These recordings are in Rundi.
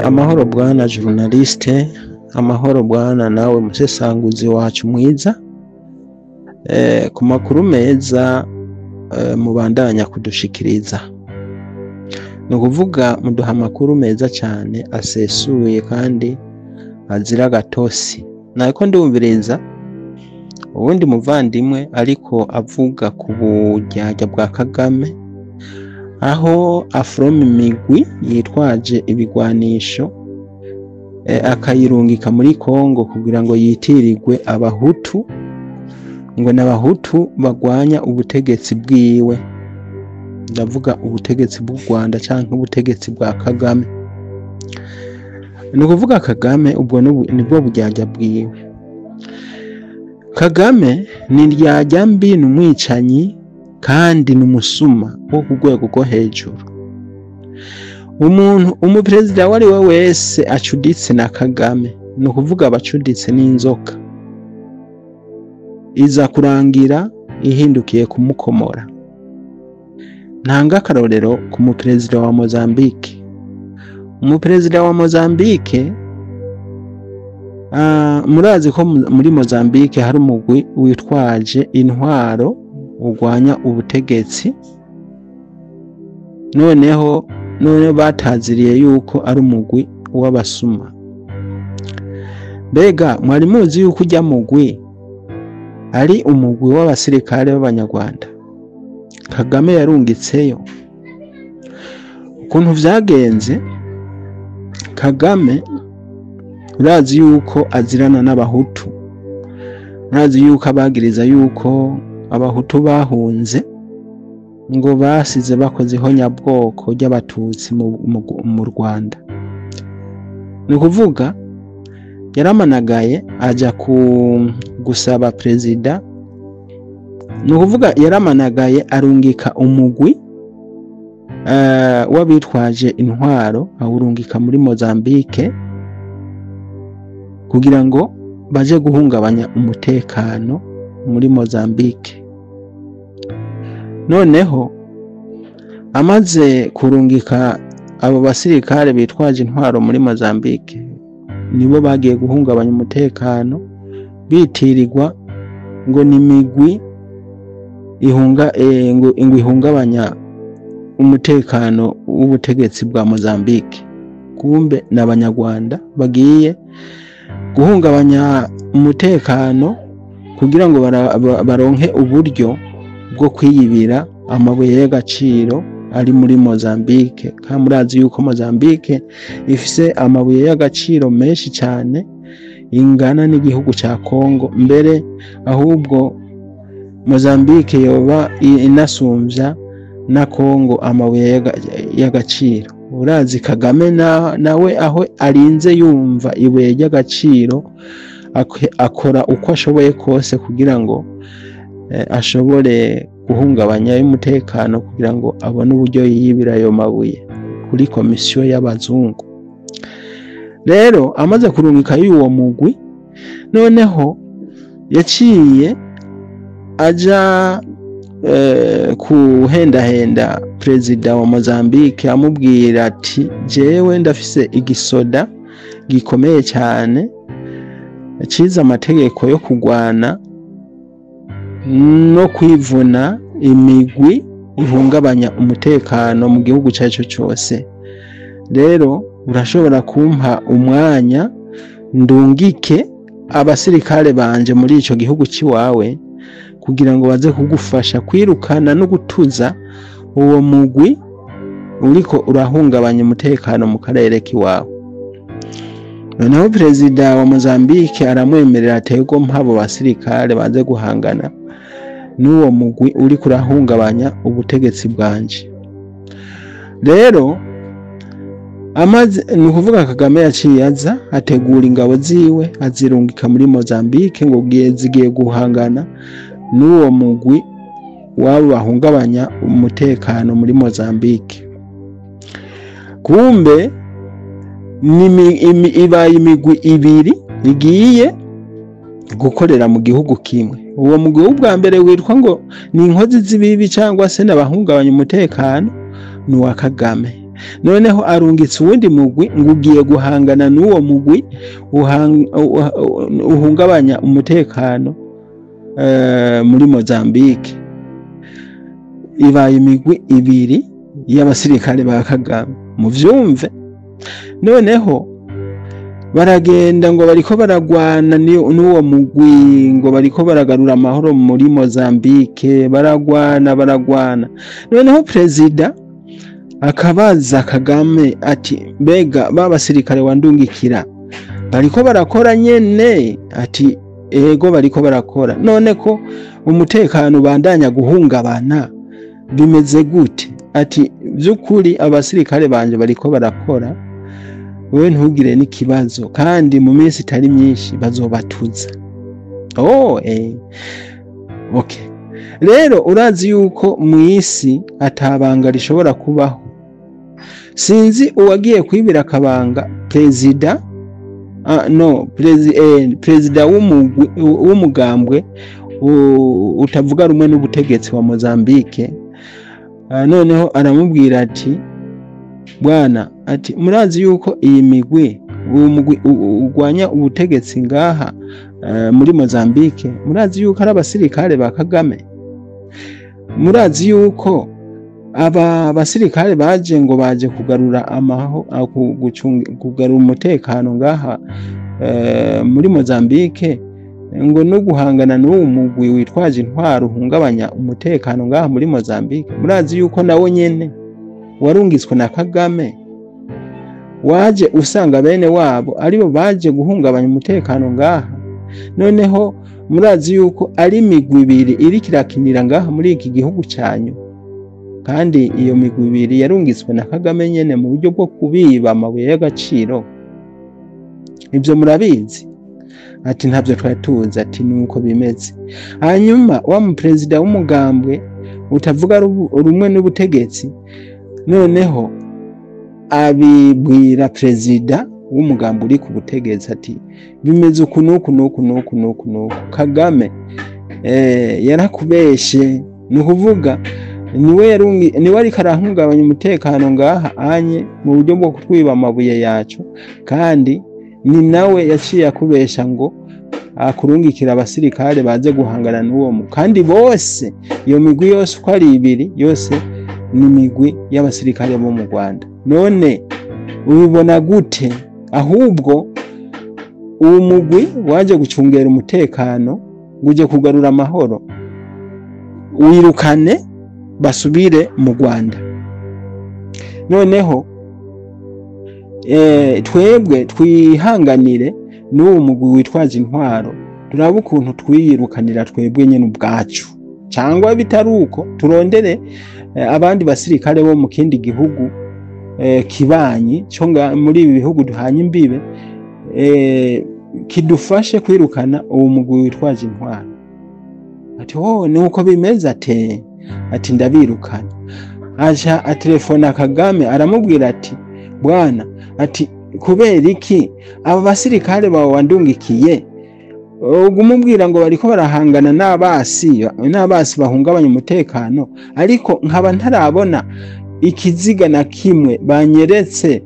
Amahoro bwana journaliste, amahoro bwana nawe musesanguzi wacu mwiza, ku makuru meza mubandanya kudushikiriza. Ni ukuvuga muduha amakuru meza cyane asesuye kandi azira gatosi. Nariko ndumviriza uwundi muvandimwe ariko avuga ku buryarya bwa Kagame, aho aforoma imigwi yitwaje ibigwanisho, akayirungika muri Kongo kugira ngo yitirirwe abahutu, ngo n'abahutu bagwanya ubutegetsi bwiwe. Ndavuga ubutegetsi bw'u Rwanda canke ubutegetsi bwa Kagame. Ni ukuvuga Kagame ubwo nibwo buryarya bwiwe. Kagame ni indyarya mbi, ni umwicanyi kandi ni umusuma wo ku rwego rwo hejuru. Umuntu umuperezida uwo ari we wese acuditse na Kagame, ni ukuvuga abacuditse n'inzoka, iza kurangira ihindukiye kumukomora. Ntanga akarorero ku muperezida wa Mozambique. Umuperezida wa Mozambique, murazi ko muri Mozambique hari umugwi witwaje intwaro urwanya ubutegetsi, noneho bataziriye yuko ari umugwi w'abasuma. Mbega mwari muzi yuko ujya mugwi ari umugwi w'abasirikare b'abanyarwanda Kagame yarungitseyo? Ukuntu vyagenze, Kagame urazi yuko azirana n'abahutu, urazi yuko abagiriza yuko abahutu bahunze ngo basize bakoze ihonyabwoko ry'abatutsi mu Rwanda. Ni ukuvuga yaramanagaye aja gusaba perezida, ni ukuvuga yaramanagaye arungika umugwi w'abitwaje intwaro, awurungika muri Mozambique kugira ngo baje guhungabanya umutekano muri Mozambique. Noneho amaze kurungika abo basirikare bitwaje intwaro muri Mozambique, nibo bagiye guhungabanya umutekano bitirirwa ngo ni imigwi ngo ihungabanya umutekano w'ubutegetsi bwa Mozambique. Kumbe n'abanyarwanda bagiye guhungabanya umutekano kugira ngo baronke uburyo bwo kwiyibira amabuye y'agaciro ari muri Mozambique. Kandi murazi yuko Mozambique ifise amabuye y'agaciro menshi cyane, ingana n'igihugu ca Congo, mbere ahubwo Mozambique yoba inasumvya na Congo amabuye y'agaciro. Urazi Kagame nawe aho arinze yumva ibuye ry'agaciro akora uko ashoboye kose kugira ngo ashobore guhungabanya umutekano kugira ngo abone uburyo yiyibira ayo mabuye kuri komisiyo y'abazungu. Rero amaze kurungika y'uwo mugwi, noneho yaciye aja kuhendahenda perezida wa Mozambique, amubwira ati jewe ndafise igisoda gikomeye cyane cize amategeko yo kugwana no kwivuna imigwi ihungabanya umutekano mu gihugu cyacu cyose. Rero urashobora kumpa umwanya ndungike abasirikare banje muri ico gihugu ciwawe kugira ngo baze kugufasha kwirukana no gutuza uwo mugwi uriko urahungabanya umutekano mu karere kiwawe. Noneho perezida wa Mozambique aramwemerera atego mpabo basirikare baze guhangana n'uwo mugwi uri kurahungabanya ubutegetsi bwanje. Rero amaze, ni ukuvuga Kagame yaciye aza ategura ingabo ziwe azirungika muri Mozambique ngo zigiye guhangana n'uwo mugwi wabo bahungabanya umutekano muri Mozambique. Kumbe ibaye imigwi ibiri igiye gukorera mu gihugu kimwe. Uwo mugwi w'ubwa mbere witwa ngo ni inkozi z'ibibi cyangwa se n'abahungabanya umutekano ni uwa Kagame. Noneho arungitse uwundi mugwi ngo ugiye guhangana n'uwo mugwi uhungabanya umutekano muri Mozambique. Ibaye imigwi ibiri y'abasirikare ba Kagame, muvyumve. Noneho baragenda ngo bariko baragwana n'uwo mugwi, ngo bariko baragarura amahoro muri Mozambique, baragwana baragwana. Noneho perezida akabaza Kagame ati mbega ba basirikare wandungikira bariko barakora nyene? Ati ego bariko barakora. None ko umutekano ubandanya guhungabana bimeze gute? Ati by'ukuri abasirikare banje bariko barakora, wewe ntugire n'ikibazo, kandi mu minsi itari myinshi bazobatuza. Oh, okay. Rero urazi yuko mu isi atabanga rishobora kubaho. Sinzi uwagiye kwibira akabanga perezida, no perezida w'umugambwe utavuga rumwe n'ubutegetsi wa Mozambique. Noneho aramubwira ati bwana, ati murazi yuko iyi migwi urwanya ubutegetsi ngaha muri Mozambique, murazi yuko ari abasirikare ba Kagame, murazi yuko aba basirikare baje ngo baje kugarura amaho, kugarura umutekano ngaha muri Mozambique, ngo no guhangana n'uwo mugwi witwaje intwaro uhungabanya umutekano ngaha muri Mozambique, murazi yuko nawo nyene warungitswe na Kagame, waje usanga bene wabo aribo baje guhungabanya umutekano ngaha. Noneho murazi yuko ari imigwi ibiri iri kirakinira ngaha muri iki gihugu cyanyu, kandi iyo migwi ibiri yarungitswe na Kagame nyene mu buryo bwo kubiba amabuye y'agaciro. Ibyo murabizi? Ati ntabyo twari tuzi. Ati nuko bimeze. Hanyuma wa mu perezida w'umugambwe utavuga rumwe n'ubutegetsi, noneho abibwira perezida w'umugambwe uri ku butegetsi ati bimeze uku nuku nuku nuku nuku nuku, Kagame yarakubeshe, ni ukuvuga niwe ariko arahungabanya umutekano ngaha anye mu buryo bwo kutwiba amabuye yacu, kandi ni nawe yaciye akubesha ngo akurungikira abasirikare baze guhangana n'uwo mu, kandi bose iyo migwi yose uko ari ibiri yose ni migwi y'abasirikare bo mu Rwanda. None ubibona gute? Ahubwo uwo mugwi waje gucungera umutekano, uje kugarura amahoro, wirukane basubire mu Rwanda. Noneho twebwe twihanganire n'uwo mugwi witwaje intwaro, turabe ukuntu twiyirukanira twebwe nyene ubwacu, cyangwa bitari uko turondere abandi basirikare bo mu kindi gihugu kibanyi cyo muri ibi bihugu duhanye imbibe, kidufashe kwirukana uwo mugwi witwaje intwaro. Ati oh nuko bimeze, ati ndabirukana. Aja atelefona Kagame aramubwira ati bwana, ati kubera iki aba basirikare bawe wandungikiye ugumubwira ngo bariko barahangana n'abasi bahungabanya umutekano, ariko nkaba ntarabona ikiziga na kimwe banyeretse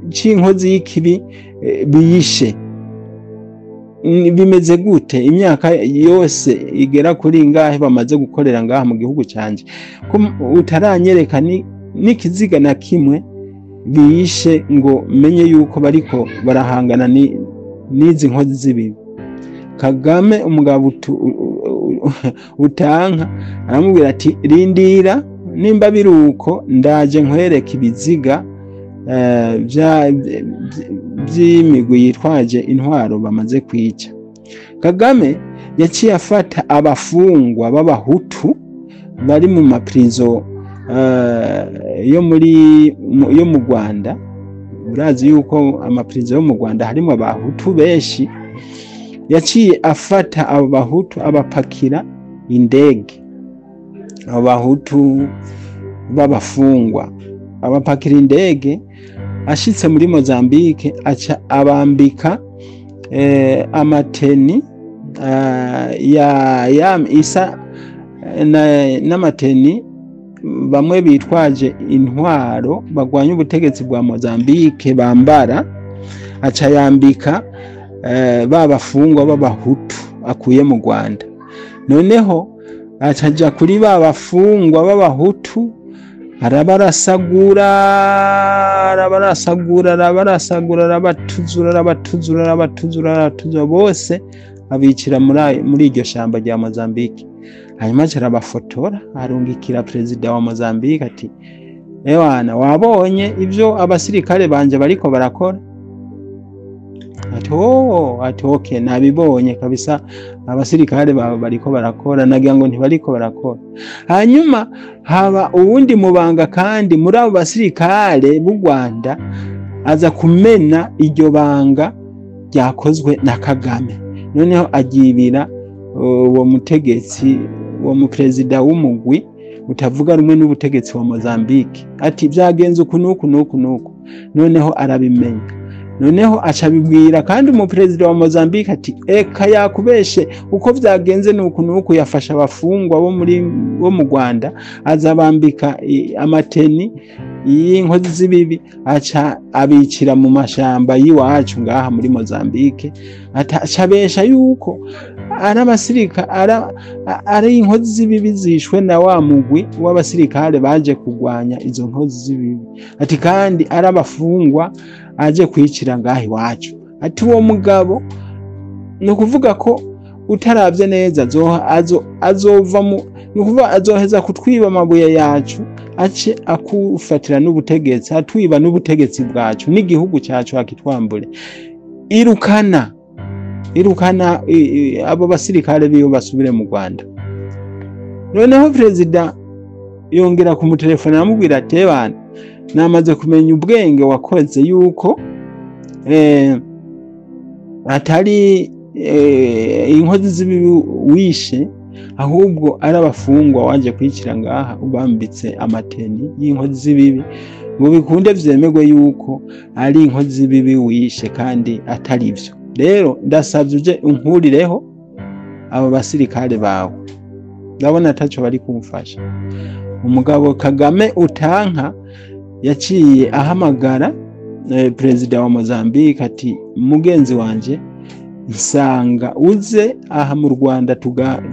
c'inkozi y'ikibi biyishe, bimeze gute? Imyaka yose igera kuri ngahe bamaze gukorera ngaha mu gihugu canje, ko utaranyereka n'ikiziga na kimwe biyishe ngo menye yuko bariko barahangana n'izi nkozi z'ibibi? Kagame umugabo utanka aramubwira ati rindira, nimba biruko ndaje nkwereka ibiziga by'imigwi yitwaje intwaro bamaze kwica. Kagame yaciye afata abafungwa b'abahutu bari mu maprizo yo mu Rwanda. Urazi yuko amaprizo yo mu Rwanda harimo abahutu benshi. Yaciye afata abo bahutu abapakira indege, abo bahutu b'abafungwa abapakira indege. Ashitse muri Mozambique aca abambika amateni ya isa n'amateni bamwe bitwaje intwaro bagwanya ubutegetsi bwa Mozambique bambara, aca yambika ba bafungwa b'abahutu akuye mu Rwanda. Noneho acaja kuri ba bafungwa b'abahutu, arabarasagura, arabarasagura, arabarasagura, arabatuzura, arabatuzura, arabatuzura, arabatuzura bose, abicira muri iryo shamba rya Mozambique. Hanyuma aca arabafotora, arungikira perezida wa Mozambique ati: "Ewana, wabonye ibyo abasirikare banje bariko barakora?" Ati: "Oh," ati, "okay, nabibonye kabisa, abasirikare bawe bariko barakora, nagira ngo ntibariko barakora." Hanyuma haba uwundi mubanga kandi muri abo basirikare b'u Rwanda, aza kumena iryo banga ryakozwe na Kagame. Noneho agibira uwo mutegetsi, uwo muperezida w'umugwi utavuga rumwe n'ubutegetsi wa Mozambique, ati: "Byagenze uku n'uku n'uku n'uku." Noneho arabimenya, noneho aca abibwira kandi umuperezida wa Mozambique ati: "Eka, yakubeshe, uko byagenze nuku nuku, yafashe abafungwa bo mu Rwanda, azabambika amateni y'inkozi z'ibibi, aca abicira mu mashamba y'iwacu ngaha muri Mozambique." Aca abesha yuko ari abasirika, ari inkozi z'ibibi zishwe na wa mugwi w'abasirikare baje kurwanya izo nkozi z'ibibi, ati kandi ari abafungwa aje kwicira ngaha iwacu. Ati uwo mugabo, ni ukuvuga ko utaravye neza azova mu, ni ukuvuga azoheza kutwiba amabuye yacu, ace akufatira n'ubutegetsi, atwiba n'ubutegetsi bwacu n'igihugu cyacu akitwambure. Irukana, irukana abo basirikare biwe basubire mu Rwanda. Noneho perezida yongera kumutelefona, aramubwira ati: "Bana, namaze kumenya ubwenge wakoze, yuko atari inkozi z'ibibi wishe, ahubwo ari abafungwa waje kwicira ngaha ubambitse amateni y'inkozi z'ibibi, ngo bikunde vyemerwe yuko ari inkozi z'ibibi wishe kandi atari vyo. Rero ndasavye uje unkurireho abo basirikare bawe, ndabona ataco bari kumfasha." Umugabo Kagame utanka yaciye ahamagara perezida wa Mozambique ati: "Mugenzi wanje, nsanga uze aha mu Rwanda,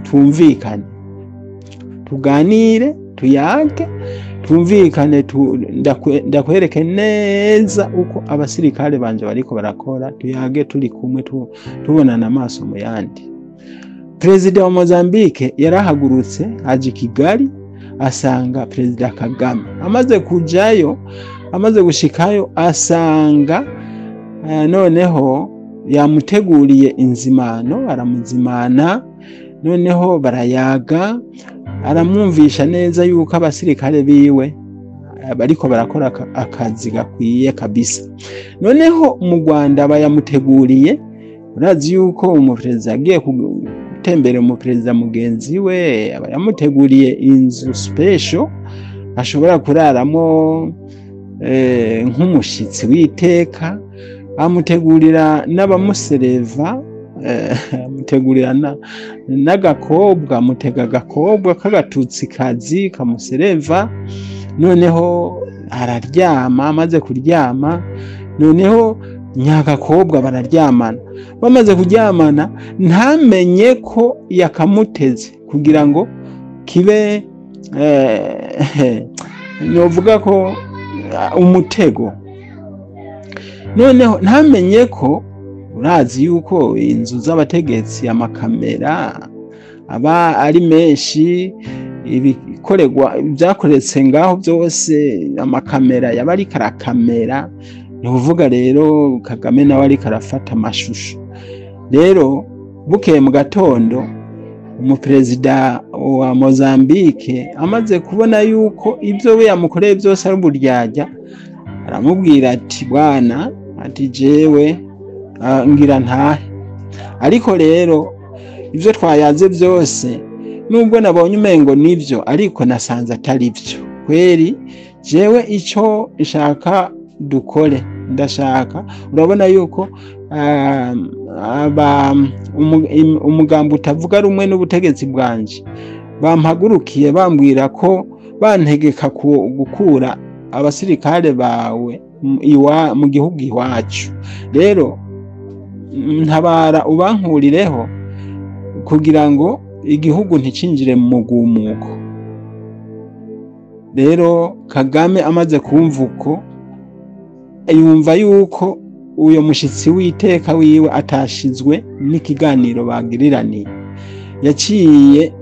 twumvikane, tuganire, tuyage, twumvikane, ndakwereke neza uko abasirikare banje bariko barakora, tuyage turi kumwe, tubonana amaso mu yandi." Perezida wa Mozambique yarahagurutse aje i Kigali, asanga perezida Kagame. Amaze kujayo, amaze gushikayo, asanga noneho yamuteguriye inzimano, aramuzimana. Noneho barayaga, aramwumvisha neza yuko abasirikare biwe bariko barakora akazi gakwiye kabisa. Noneho mu Rwanda bayamuteguriye, urazi yuko umuperezida agiye gutembera umuperezida mugenzi we, aba yamuteguriye inzu special ashobora kuraramo nk'umushitsi w'iteka, amutegurira n'abamusereva, amutegurira n'agakobwa, amutega agakobwa k'agatutsi kazi kamusereva. Noneho araryama, amaze kuryama, noneho nyagakobwa bararyamana. Bamaze kuryamana, ntamenye ko yakamuteze kugira ngo kibe novuga ko umutego. Noneho ntamenye ko, urazi yuko inzu z'abategetsi amakamera aba ari menshi, ibikorerwa ibyakoretse ngaho byose amakamera yaba ariko arakamera. Ni ukuvuga rero Kagame nawe ariko arafata amashusho. Rero bukeye mu gatondo, umuperezida wa Mozambique amaze kubona yuko ibyo we yamukoreye byose ari uburyarya, aramubwira ati: "Bwana," ati, "jewe ngira ntahe, ariko rero ibyo twayaze byose, nubwo nabonye umengo nibyo, ariko nasanze atari byo kweri. Jewe icyo nshaka dukore, ndashaka, urabona yuko umugambi utavuga rumwe n'ubutegetsi bwanje bampagurukiye, bambwira ko Bantegeka gukura abasirikare bawe mu gihugu iwacu. Rero ntabara ubankurireho kugira ngo igihugu nticinjire mu mugumuko. Rero Kagame amaze kumva uko, yumva yuko uyo mushitsi w'iteka wiwe atashizwe n'ikiganiro bagiriraniye, yaciye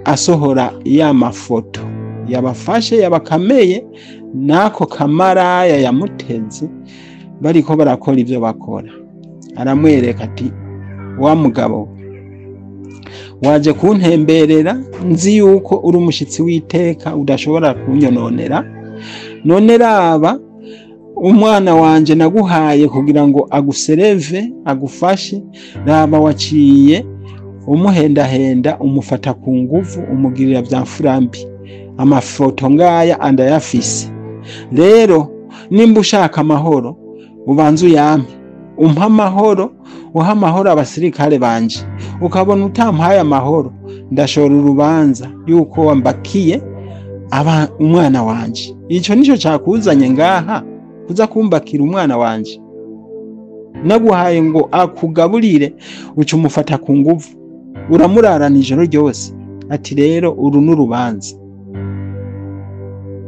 asohora ya mafoto yabafashe yabakameye n'ako kamaraya yamuteze bariko barakora ivyo bakora. Aramwereka ati: "Wa mugabo, waje kuntemberera, nzi yuko uri umushitsi w'iteka udashobora kunyononera. None raba umwana wanje naguhaye kugira ngo agusereve, agufashe, raba waciye umuhendahenda, umufata ku nguvu, umugirira vya mfurambi. Amafoto ngaya andayafise. Rero nimba ushaka amahoro, ubanze uyampe, umpa amahoro, uha amahoro abasirikare banje. Ukabona utampaye amahoro, ndashora urubanza yuko wambakiye aba umwana wanje. Ico nico cakuzanye ngaha, kuza kumbakira umwana wanje? Naguhaye ngo akugaburire, uca umufata ku nguvu, uramurarana ijoro ryose." Ati: "Rero uru n'urubanza,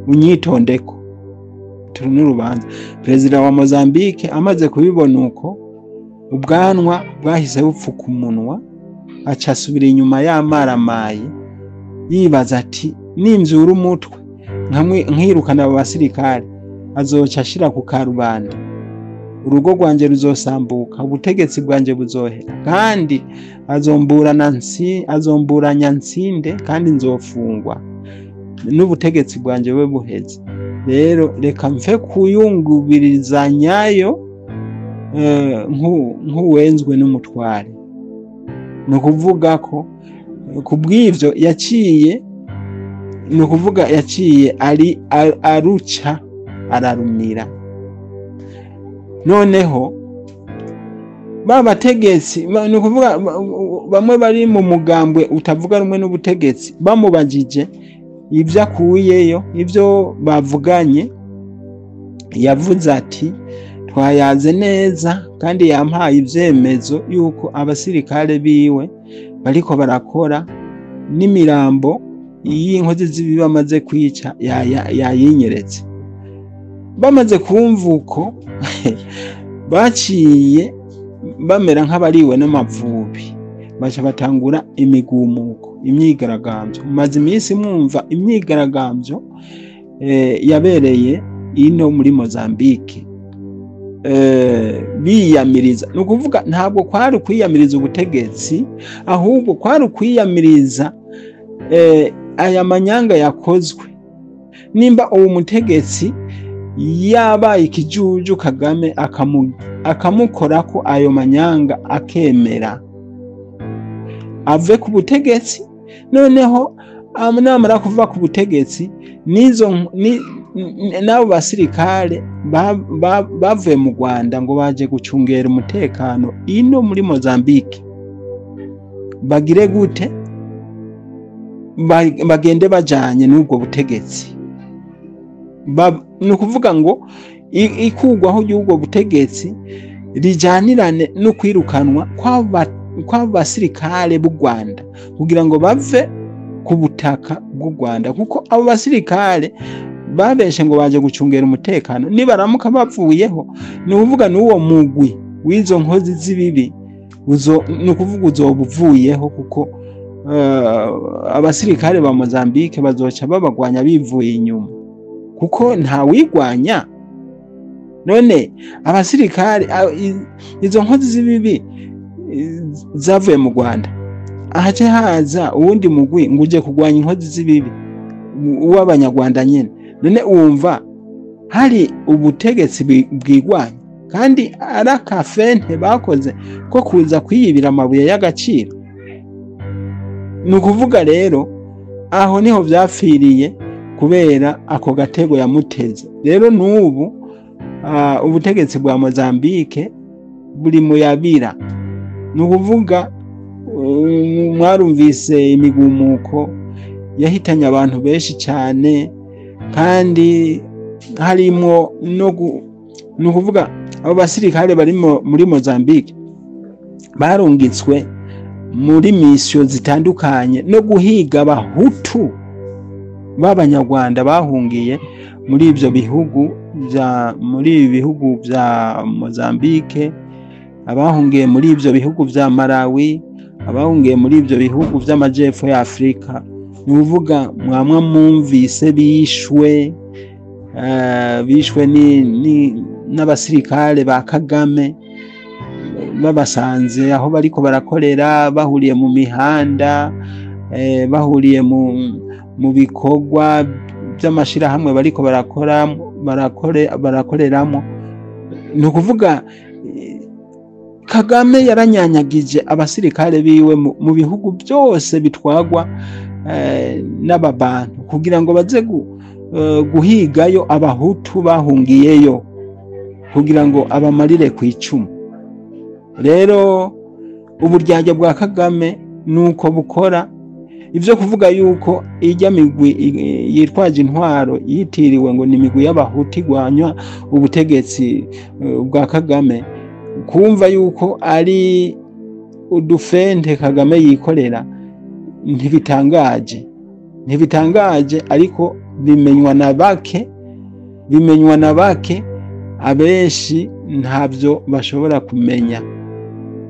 unyitondeko, turu n'urubanza." Perezida wa Mozambique amaze kubibona uko, ubwanwa bwahise bupfuka umunwa, aca asubira inyuma yamaramaye, yibaza ati: "Nimvyura umutwe nkirukana abo basirikare, azoca ashira ku karubanda, urugo rwanje ruzosambuka, ubutegetsi bwanje buzohera, kandi azomburanya nsinde, kandi nzofungwa n'ubutegetsi bwanje bube buheze. Rero reka mve kuyungubirizanyayo nk'uwenzwe n'umutware." Ni ukuvuga ko kubw'ivyo yaciye, ni ukuvuga yaciye ari aruca ararumira. Noneho ba bategetsi, ni ukuvuga bamwe bari mu mugambwe utavuga rumwe n'ubutegetsi, bamubajije ibyo akuyeyo, ibyo bavuganye, yavuze ati: "Twayaze neza, kandi yampaye ivyemezo yuko abasirikare biwe bariko barakora, n'imirambo y'inkozi z'ibibi bamaze kwica yayinyeretse." Bamaze kumva uko, baciye bamera nk'abariwe n'amavubi, baca batangura imigumuko, imyigaragambyo. Mumaze iminsi mwumva imyigaragambyo yabereye ino muri Mozambique, biyamiriza. Ni ukuvuga ntabwo kwari ukwiyamiriza ubutegetsi, ahubwo kwari ukwiyamiriza aya manyanga yakozwe. Nimba uwo mutegetsi yabaye ikijuju, Kagame akamukorako ayo manyanga, akemera, ave ku butegetsi. Noneho namara kuva ku butegetsi, n'izo n'abo basirikare bavuye mu Rwanda ngo baje gucungera umutekano ino muri Mozambique, bagire gute? Bagende bajanye n'ubwo butegetsi. Ni ukuvuga ngo ikurwaho ry'ubwo butegetsi rijanirane no kwirukanwa kw'abo basirikare b'u Rwanda kugira ngo bave ku butaka bw'u Rwanda, kuko abo basirikare babeshe ngo baje gucungera umutekano, nibaramuka bavuyeho, ni ukuvuga n'uwo mugwi w'izo nkozi z'ibibi ni ukuvuga uzoba uvuyeho, kuko abasirikare ba Mozambique bazoca babagwanya bivuye inyuma, kuko ntawigwanya. None abasirikare, izo nkozi z'ibibi zavuye mu Rwanda, ahace haza uwundi mugwi ngo uje kurwanya inkozi z'ibibi w'Abanyarwanda nyene. None wumva hari ubutegetsi bwigwanya, kandi ari akafente bakoze ko kuza kwiyibira amabuye y'agaciro? Ni ukuvuga rero aho niho vyapfiriye, kubera ako gatego yamuteze. Rero n'ubu ubutegetsi bwa Mozambique buri muyabira. Ni ukuvuga mwarumvise imigumuko yahitanye abantu benshi cyane. Kandi harimwo no ni ukuvuga abo basirikare bari muri Mozambique barungitswe muri misiyo zitandukanye no guhiga abahutu b'abanyarwanda bahungiye muri ibyo bihugu bya muri ibi bihugu bya Mozambique, abahungiye muri ibyo bihugu bya Malawi, abahungiye muri ibyo bihugu by'amajyepfo ya Afurika. Ni ukuvuga mwamwe mwumvise bishwe n'abasirikare ba Kagame, babasanze aho bariko barakorera, bahuriye mu mihanda, bahuriye mu bikorwa by'amashirahamwe bariko barakoreramo. Ni ukuvuga Kagame yaranyanyagije abasirikare biwe mu bihugu byose bitwagwa n'ababantu kugira ngo baze guhigayo abahutu bahungiyeyo kugira ngo abamarire ku icumu. Rero uburyarya bwa Kagame nuko bukora. Ivyo kuvuga yuko ijya migwi yitwaje intwaro yitiriwe ngo ni migwi y'abahutu igwanywa ubutegetsi bwa Kagame, kumva yuko ari udufente Kagame yikorera ntibitangaje, ariko bimenywa na bake, abenshi ntabyo bashobora kumenya.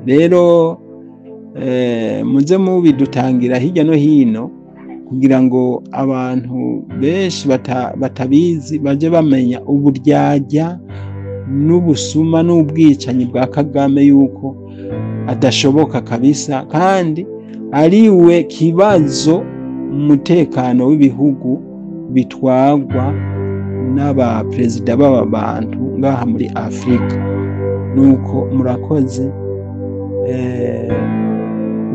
Rero muze mubidutangira hirya no hino kugira ngo abantu benshi batabizi baje bamenya uburyarya n'ubusuma n'ubwicanyi bwa Kagame yuko adashoboka kabisa, kandi ariwe kibazo umutekano w'ibihugu bitwagwa n'aba perezida b'aba bantu ngaha muri Afrika. Nuko murakoze,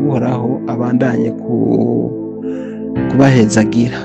Uhoraho abandanye kubahezagira.